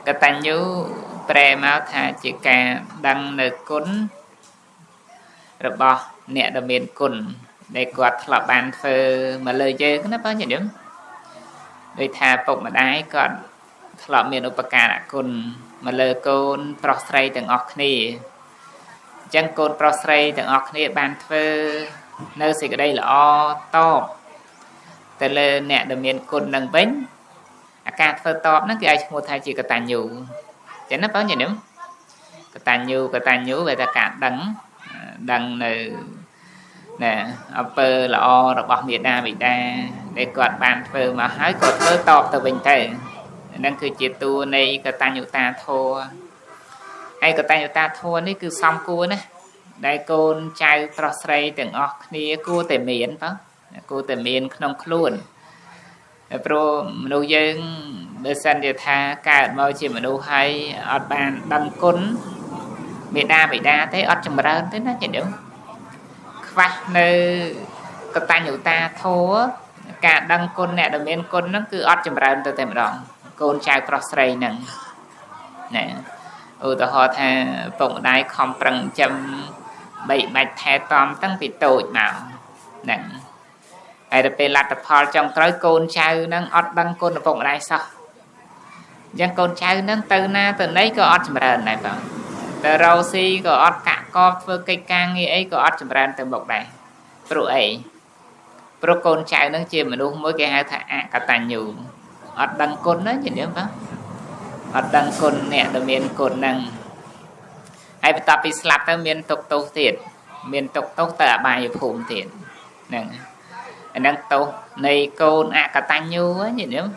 កតញ្ញូប្រែមកថាជាការដឹងនៅគុណរបស់អ្នកដែលមានគុណដែលគាត់ធ្លាប់បានធ្វើមកលើយើងណាបងញាតិញោមដូចថាពុកម្ដាយគាត់ធ្លាប់មានឧបការៈគុណមកលើកូនប្រុសស្រីទាំងអស់គ្នាអញ្ចឹងកូនប្រុសស្រីទាំងអស់គ្នាបានធ្វើនៅសេចក្តីល្អតបទៅលើអ្នកដែលមានគុណនឹងវិញអាការធ្វើតបហ្នឹងគេឲ្យឈ្មោះថាជាកតញ្ញូចឹងណាបងញាតិញោមកតញ្ញូកតញ្ញូវាថាការដឹងដឹងនៅណាអំពើល្អរបស់មេដាបិតាដែលគាត់បានធ្វើមកហើយក៏ធ្វើតបទៅវិញទៅហ្នឹងគឺជាតួនៃកតញ្ញូតាធម៌ហើយកតញ្ញូតាធម៌នេះគឺសំគួរណាស់ដែលកូនចៅប្រុសស្រីទាំងអស់គ្នាគួរតែមានបងគួរតែមានក្នុងខ្លួនព្រោះមនុស្សយើងបើសិនជាថាកើតមកជាមនុស្សហើយអត់បានដឹងគុណមេដាបិតាទេអត់ចម្រើនទេណាញាតិញោមខ្វះនៅកតញ្ញូតាធម៌ការដឹងគុណអ្នកដែលមានគុណហ្នឹងគឺអត់ចម្រើនទៅតែម្ដងកូនចៅប្រុសស្រីហ្នឹងណាឧទាហរណ៍ថាពុកម្ដាយខំប្រឹងចិញ្ចឹមបីបាច់ថែទាំតាំងពីតូចមកហ្នឹងហើយដល់ពេលលទ្ធផលចុងក្រោយកូនចៅហ្នឹងអត់ដឹងគុណឪពុកម្ដាយសោះអញ្ចឹងកូនចៅហ្នឹងទៅណាទៅណីក៏អត់ចម្រើនដែរបងទៅរកស៊ីក៏អត់កាក់កបធ្វើកិច្ចការងារអីក៏អត់ចម្រើនទៅមុខដែរព្រោះអីព្រោះកូនចៅហ្នឹងជាមនុស្សមួយគេហៅថាអកតញ្ញូអត់ដឹងគុណណាញាតិញោមបងអត់ដឹងគុណអ្នកដែលមានគុណហ្នឹងហើយបន្ទាប់ពីស្លាប់ទៅមានទុក្ខទោសទៀតមានទុក្ខទោសទៅអបាយភូមិទៀតហ្នឹងអាហ្នឹងទោសនៃកូនអកតញ្ញូញាតិញោម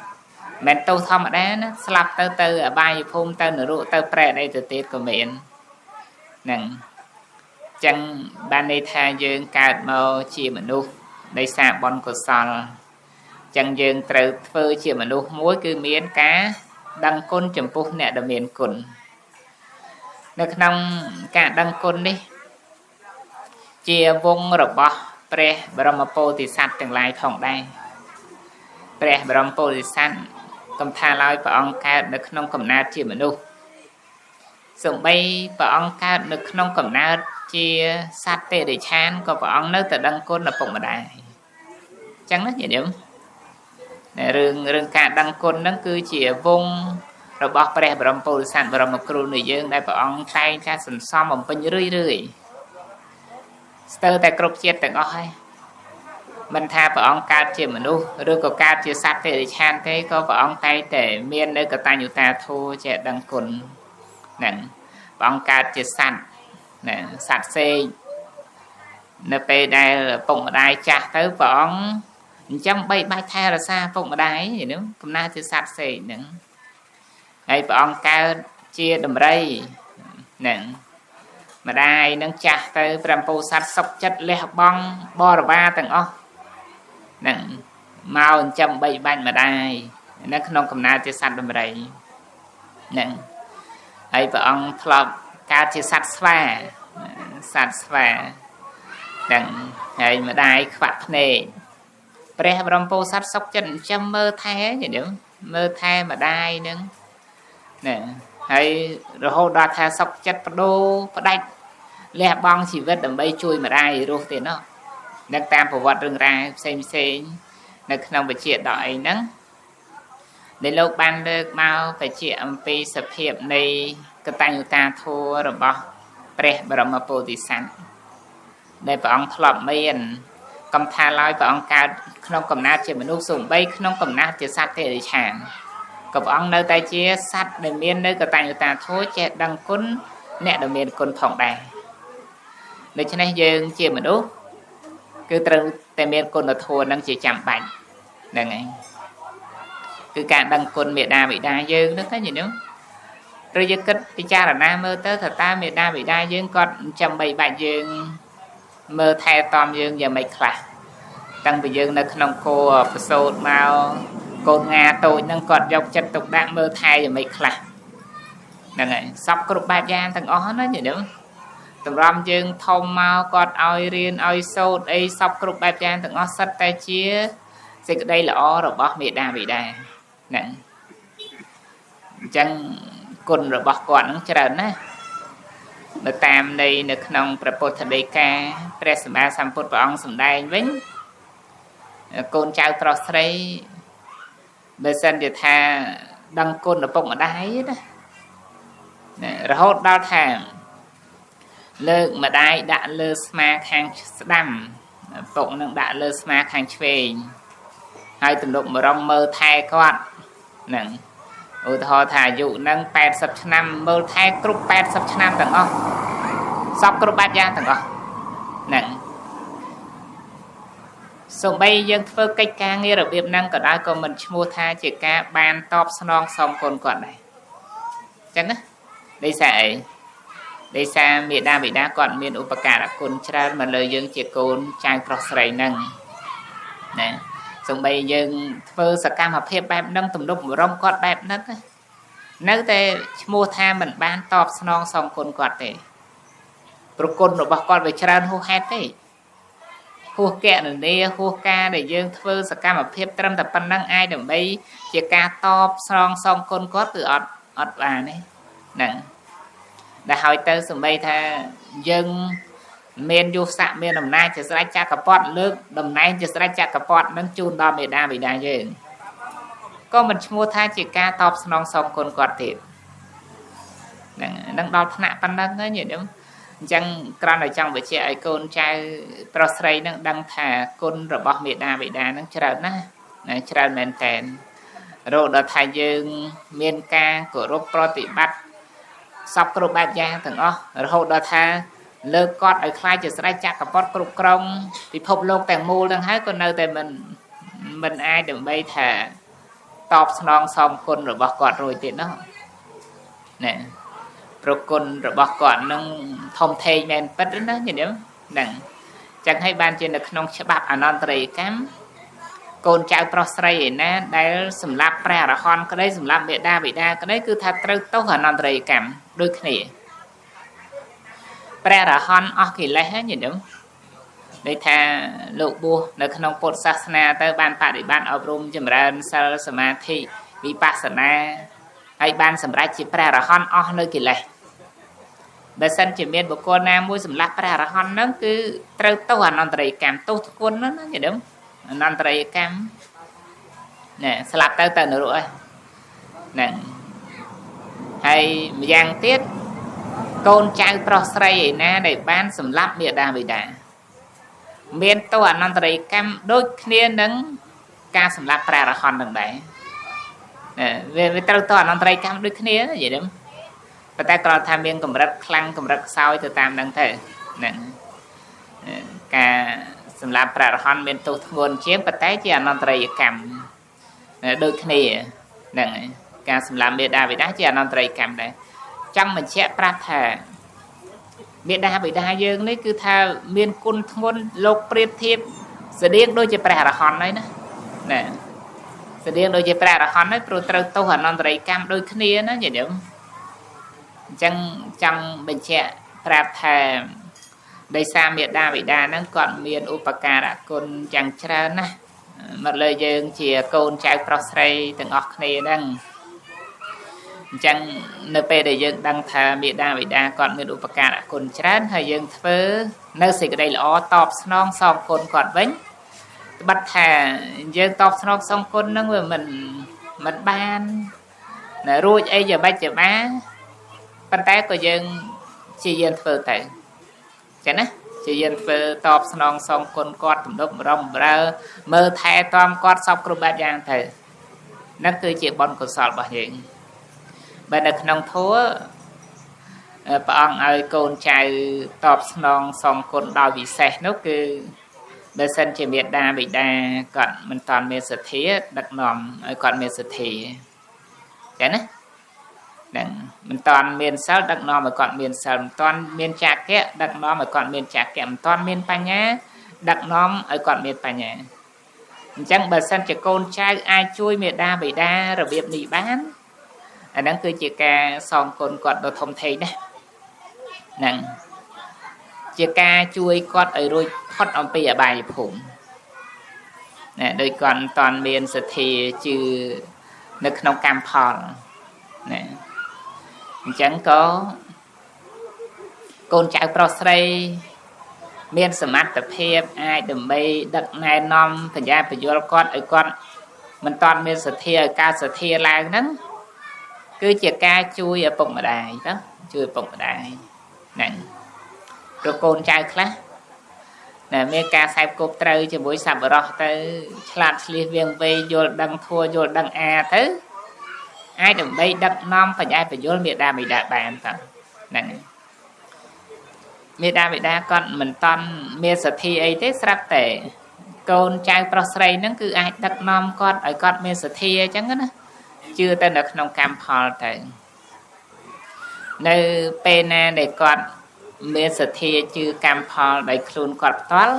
មិនទោសធម្មតាណាស្លាប់ទៅទៅអបាយភូមិទៅនរកទៅប្រេតអីទៅទៀតក៏មានហ្នឹងចឹងបានន័យថាយើងកើតមកជាមនុស្សដោយសារបុណ្យកុសលចឹងយើងត្រូវធ្វើជាមនុស្សមួយគឺមានការដឹងគុណចំពោះអ្នកដែលមានគុណនៅក្នុងការដឹងគុណនេះជាវងរបស់ព្រះបរមពោធិសត្វទាំងឡាយផងដែរព្រះបរមពោធិសត្វកំថាឡើយព្រះអង្គកើតនៅក្នុងកំណើតជាមនុស្សសូម្បីព្រះអង្គកើតនៅក្នុងកំណើតជាសត្វតិរិឆានក៏ព្រះអង្គនៅតែដឹងគុណឪពុកម្ដាយចឹងណាញាតិញោមរឿងការដឹងគុណហ្នឹងគឺជាវងរបស់ព្រះបរមពោធិសត្វបរមគ្រូនៃយើងដែលព្រះអង្គតែងតែសន្សំបំពេញរឿយរឿយស្ទើរតែគ្រប់ជាតិទាំងអស់ហើយមិនថាព្រះអង្គកើតជាមនុស្សឬក៏កើតជាសត្វតិរិឆានទេក៏ព្រះអង្គតែងតែមាននៅកតញ្ញូតាធម៌ចេះដឹងគុណហ្នឹងព្រះអង្គកើតជាសត្វណាសត្វសេកនៅពេលដែលពុកម្ដាយចាស់ទៅព្រះអង្គអញ្ចឹងបីបាច់ថែរក្សាពុកម្ដាយហ្នឹងកំណើតជាសត្វសេកហ្នឹងហើយព្រះអង្គកើតជាដំរីហ្នឹងម្ដាយនឹងចាស់ទៅព្រះពោធិសត្វសុខចិត្តលះបង់បរិវារទាំងអស់ហ្នឹងមកចិញ្ចឹមបីបាច់ម្ដាយនៅក្នុងកំណើតជាសត្វដំរីហ្នឹងហើយព្រះអង្គធ្លាប់កើតជាសត្វស្វាសត្វស្វាហ្នឹងហើយម្ដាយខ្វាក់ភ្នែកព្រះបរមពោធិសត្វសុខចិត្តចិញ្ចឹមមើលថែញាតិញោមមើលថែម្ដាយហ្នឹងណាហើយរហូតដល់ថាសុខចិត្តបដូរផ្ដាច់លះបង់ជីវិតដើម្បីជួយម្ដាយរស់ទៀតណោះនឹងតាមប្រវត្តិរឿងរ៉ាវផ្សេងផ្សេងនៅក្នុងវិជ្ជាដកអីហ្នឹងដែលលោកបានលើកមកបញ្ជាក់អំពីសភាពនៃកតញ្ញូតាធម៌របស់ព្រះបរមពោធិសត្វដែលព្រះអង្គធ្លាប់មានកំថាឡើយព្រះអង្គកើតក្នុងកំណើតជាមនុស្សសូម្បីក្នុងកំណើតជាសត្វតិរិឆានក៏ព្រះអង្គនៅតែជាសត្វដែលមាននៅកតញ្ញូតាធម៌ចេះដឹងគុណអ្នកដែលមានគុណផងដែរដូច្នេះយើងជាមនុស្សគឺត្រូវតែមានគុណធម៌នឹងជាចាំបាច់ហ្នឹងហើយគឺការដឹងគុណមេដាបិតាយើងហ្នឹងតែញាតិញោមឬយើងគិតពិចារណាមើលទៅថាតើមេដាបិតាយើងគាត់ចាំបីបាច់យើងមើលថែទាំយើងយ៉ាងម៉េចខ្លះតាំងពីយើងនៅក្នុងគោប្រសូតមកកូនងាតូចហ្នឹងគាត់យកចិត្តទុកដាក់មើលថែយ៉ាងម៉េចខ្លះហ្នឹងហើយសពគ្រប់បែបយ៉ាងទាំងអស់ណាញាតិញោមតម្រាំយើងធំមកគាត់ឲ្យរៀនឲ្យសូត្រអីសពគ្រប់បែបយ៉ាងទាំងអស់សិតតែជាសេចក្តីល្អរបស់មេដាបិតាហ្នឹងអញ្ចឹង គុណរបស់គាត់នឹងច្រើនណាស់នៅតាមនៃនៅក្នុងព្រះពុទ្ធដីកាព្រះសម្មាសម្ពុទ្ធព្រះអង្គសម្ដែងវិញកូនចៅប្រុសស្រីបើសិនជាថាដឹងគុណឪពុកម្ដាយណារហូតដល់ថាលើកម្ដាយដាក់លើស្មាខាងស្ដាំឪពុកនឹងដាក់លើស្មាខាងឆ្វេងហើយទំនុកម្រងមើលថែគាត់ហ្នឹងឧទាហរណ៍ថាអាយុនឹង80ឆ្នាំមើលថែគ្រប់80ឆ្នាំទាំងអស់សពគ្រប់បែបយ៉ាងទាំងអស់ហ្នឹងសូម្បីយើងធ្វើកិច្ចការងាររបៀបហ្នឹងក៏ដោយក៏មិនឈ្មោះថាជាការបានតបស្នងសងគុណគាត់ដែរអញ្ចឹងណាដោយសារអីដោយសារមេដាបិតាគាត់មានឧបការៈគុណច្រើនមកលើយើងជាកូនចៅប្រុសស្រីហ្នឹងណាសូម្បីយើងធ្វើសកម្មភាពបែបហ្នឹងទំនុកម្រងគាត់បែបហ្នឹងនៅតែឈ្មោះថាមិនបានតបស្នងសងគុណគាត់ទេព្រោះគុណរបស់គាត់វាច្រើនហួសហេតុទេហួសកណនាហួសការដែលយើងធ្វើសកម្មភាពត្រឹមតែប៉ុណ្ណឹងអាចដើម្បីជាការតបស្នងសងគុណគាត់គឺអត់បានទេហ្នឹងដែលហើយទៅសម្បីថាយើងមានយុស័កមានអំណាចជាស្ដេចចក្រពត្តិលើកតំណែងជាស្ដេចចក្រពត្តិនឹងជូនដល់មេដាបិតាយើងក៏មិនឈ្មោះថាជាការតបស្នងសងគុណគាត់ទៀតហ្នឹងដល់ថ្នាក់ប៉ុណ្ណឹងហើយញាតិញោមអញ្ចឹងគ្រាន់តែចង់បញ្ជាក់ឲ្យកូនចៅប្រុសស្រីនឹងដឹងថាគុណរបស់មេដាបិតានឹងច្រើនណាស់ច្រើនមែនតែនរហូតដល់ថាយើងមានការគោរពប្រតិបត្តិសពគ្រប់បែបយ៉ាងទាំងអស់រហូតដល់ថាលើកគាត់ឲ្យខ្លាចជាស្ដេចចក្រពត្តិគ្រប់គ្រងពិភពលោកទាំងមូលហ្នឹងហើយក៏នៅតែមិនអាចដើម្បីថាតបស្នងសងគុណរបស់គាត់រួចទៀតនោះណែប្រគុណរបស់គាត់នឹងធំធេងមែនពិតណាញាតិញោមហ្នឹងចឹងហើយបានជានៅក្នុងច្បាប់អនន្តរិយកម្មកូនចៅប្រុសស្រីឯណាដែលសម្លាប់ព្រះអរហន្តក្តីសម្លាប់មេដាបិតាក្តីគឺថាត្រូវទោសអនន្តរិយកម្មដូចគ្នាព្រះអរហន្តអស់កិលេសហ្នឹងញាតិញោមន័យថាលោកបួសនៅក្នុងពុទ្ធសាសនាទៅបានបដិបត្តិអប់រំចម្រើនសិលសមាធិវិបស្សនាហើយបានសម្រេចជាព្រះអរហន្តអស់នៅកិលេសបើសិនជាមានបុគ្គលណាមួយសម្លាប់ព្រះអរហន្តហ្នឹងគឺត្រូវទោសអនន្តរិយកម្មទោសធ្ងន់ណាស់ណាញាតិញោមអនន្តរិយកម្មណែស្លាប់ទៅទៅនរកហ្នឹងហើយម្យ៉ាងទៀតកូនចៅប្រុសស្រីឯណាដែលបានសម្លាប់មេដាបិតាមានទោសអនន្តរិយកម្មដូចគ្នានឹងការសម្លាប់ព្រះអរហន្តនឹងដែរវាត្រូវទោសអនន្តរិយកម្មដូចគ្នានិយាយទៅប៉ុន្តែគ្រាន់ថាមានកម្រិតខ្លាំងកម្រិតខ្សោយទៅតាមហ្នឹងទៅហ្នឹងការសម្លាប់ព្រះអរហន្តមានទោសធ្ងន់ជាងប៉ុន្តែជាអនន្តរិយកម្មដូចគ្នាហ្នឹងការសម្លាប់មេដាបិតាជាអនន្តរិយកម្មដែរចង់បញ្ជាក់ប្រាប់ថាមេដាបិតាយើងនេះគឺថាមានគុណធ្ងន់លោកប្រៀបធៀបស្តៀងដូចជាព្រះអរហន្តហើយណាណែស្តៀងដូចជាព្រះអរហន្តហើយព្រោះត្រូវទោសអនន្តរិយកម្មដូចគ្នាណាញាតិញោមអញ្ចឹងចង់បញ្ជាក់ប្រាប់ថាដោយសារមេដាបិតាហ្នឹងគាត់មានឧបការៈគុណយ៉ាងច្រើនណាស់មកលើយើងជាកូនចៅប្រុសស្រីទាំងអស់គ្នាហ្នឹងអញ្ចឹងនៅពេលដែលយើងដឹងថាមេដាបិតាគាត់មានឧបការៈគុណច្រើនហើយយើងធ្វើនៅសេចក្តីល្អតបស្នងសងគុណគាត់វិញត្បិតថាយើងតបស្នងសងគុណហ្នឹងវាមិនបានរួចអីយ៉ាងម៉េចជាបានប៉ុន្តែក៏យើងជាយើងធ្វើទៅចឹងណាជាយើងធ្វើតបស្នងសងគុណគាត់ទំនុកម្រងបរើមើលថែទាំគាត់សពគ្រប់បែបយ៉ាងទៅហ្នឹងគឺជាបុណ្យកុសលរបស់យើងបើនៅក្នុងធម៌ព្រះអង្គឲ្យកូនចៅតបស្នងសងគុណដោយពិសេសនោះគឺបើសិនជាមេដាបិតាគាត់មិនតាន់មានសទ្ធាដឹកនាំឲ្យគាត់មានសទ្ធាចឹងណាហ្នឹងមិនតាន់មានសិលដឹកនាំឲ្យគាត់មានសិលមិនតាន់មានចាគៈដឹកនាំឲ្យគាត់មានចាគៈមិនតាន់មានបញ្ញាដឹកនាំឲ្យគាត់មានបញ្ញាអញ្ចឹងបើសិនជាកូនចៅអាចជួយមេដាបិតារបៀបនេះបានអាហ្នឹងគឺជាការសងគុណគាត់ដ៏ធំធេងណាស់ហ្នឹងជាការជួយគាត់ឲ្យរួចផុតអំពីអបាយភូមិណែដោយគាត់មិនតាន់មានសទ្ធាជឿនៅក្នុងកម្មផលណែ អញ្ចឹងក៏កូនចៅប្រុសស្រីមានសមត្ថភាពអាចដើម្បីដឹកណែនាំបញ្ញាពយល់គាត់ឲ្យគាត់មិនតាន់មានសទ្ធាឲ្យកើតសទ្ធាឡើងហ្នឹងគឺជាការជួយឪពុកម្ដាយទៅជួយឪពុកម្ដាយហ្នឹងព្រោះកូនចៅខ្លះណាមានការសែបគប់ត្រូវជាមួយសប្បុរសទៅឆ្លាតឆ្លៀសវៀងវៃយល់ដឹងធัวយល់ដឹងអាទៅអាចដើម្បីដឹកនាំបញ្ញាពយល់មេដាបិតាបានទៅហ្នឹងមេដាបិតាគាត់មិនតន់មានសទ្ធាអីទេស្រាប់តែកូនចៅប្រុសស្រីហ្នឹងគឺអាចដឹកនាំគាត់ឲ្យគាត់មានសទ្ធាអញ្ចឹងណាជឿទៅនៅក្នុងកម្មផលទៅនៅពេលណាដែលគាត់មានសទ្ធាជឿកម្មផលដោយខ្លួនគាត់ផ្ទាល់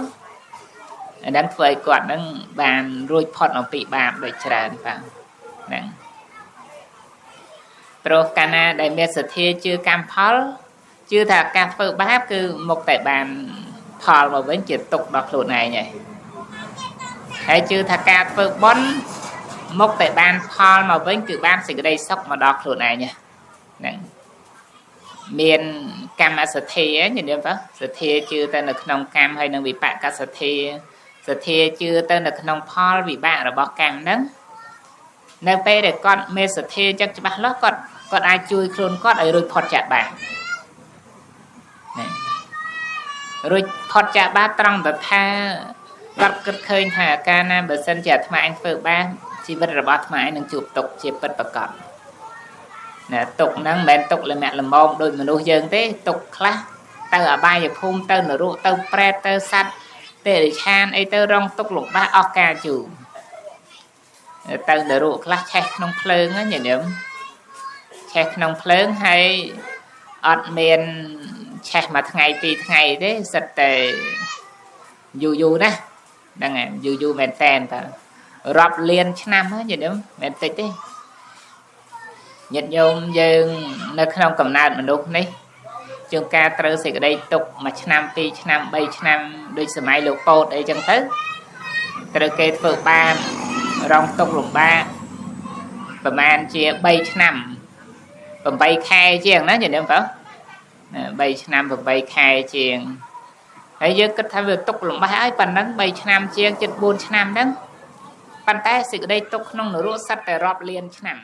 អាហ្នឹងធ្វើឲ្យគាត់ហ្នឹងបានរួចផុតអំពីបាបដោយច្រើនបាទហ្នឹងព្រោះកាលណាដែលមានសទ្ធាជឿកម្មផលជឿថាការធ្វើបាបគឺមុខតែបានផលមកវិញជាទុកដល់ខ្លួនឯងហើយហើយជឿថាការធ្វើបុណ្យមុខតែបានផលមកវិញគឺបានសេចក្តីសុខមកដល់ខ្លួនឯងហ្នឹងមានកម្មសទ្ធាញាតិញោមបាទសទ្ធាជឿទៅនៅក្នុងកម្មហើយនឹងវិបាកសទ្ធាសទ្ធាជឿទៅនៅក្នុងផលវិបាករបស់កម្មហ្នឹងនៅពេលដែលគាត់មានសទ្ធាចឹងច្បាស់លាស់គាត់អាចជួយខ្លួនគាត់ឲ្យរួចផុតចាកបាបណារួចផុតចាកបាបត្រង់ទៅថាគាត់គិតឃើញថាកាលណាបើសិនជាអាត្មាអញធ្វើបាបជីវិតរបស់អាត្មាឯងនឹងជួបទុក្ខជាពិតប្រាកដណាទុកហ្នឹងមិនមែនទុកលមាក់លមមដូចមនុស្សយើងទេទុកខ្លះទៅអបាយភូមិទៅនរកទៅប្រែតទៅសត្វតិរិឆានអីទៅរងទុកលំបាកអស់ការយូរទៅនរកខ្លះឆេះក្នុងភ្លើងណាញាតិញោមឆេះក្នុងភ្លើងហើយអត់មានឆេះមួយថ្ងៃពីរថ្ងៃទេសិតតែយូរយូរណាហ្នឹងហើយយូរយូរមែនតែនតើរាប់លានឆ្នាំហ្នឹងញាតិញោមមិនតិចទេញាតិញោមយើងនៅក្នុងកំណើតមនុស្សនេះជួនកាលត្រូវសេចក្តីទុកមួយឆ្នាំពីរឆ្នាំបីឆ្នាំដូចសម័យលោកពោតអីចឹងទៅត្រូវគេធ្វើបាបរងទុកលំបាកប្រហែលជា3ឆ្នាំ8ខែជាងណាញាតិញោមបង3ឆ្នាំ8ខែជាងហើយយើងគិតថាវាទុកលំបាកហើយប៉ុណ្ណឹង3ឆ្នាំជាងជិត4ឆ្នាំហ្នឹងប៉ុន្តែសេចក្តីទុកក្នុងនរកសិតតែរាប់លានឆ្នាំ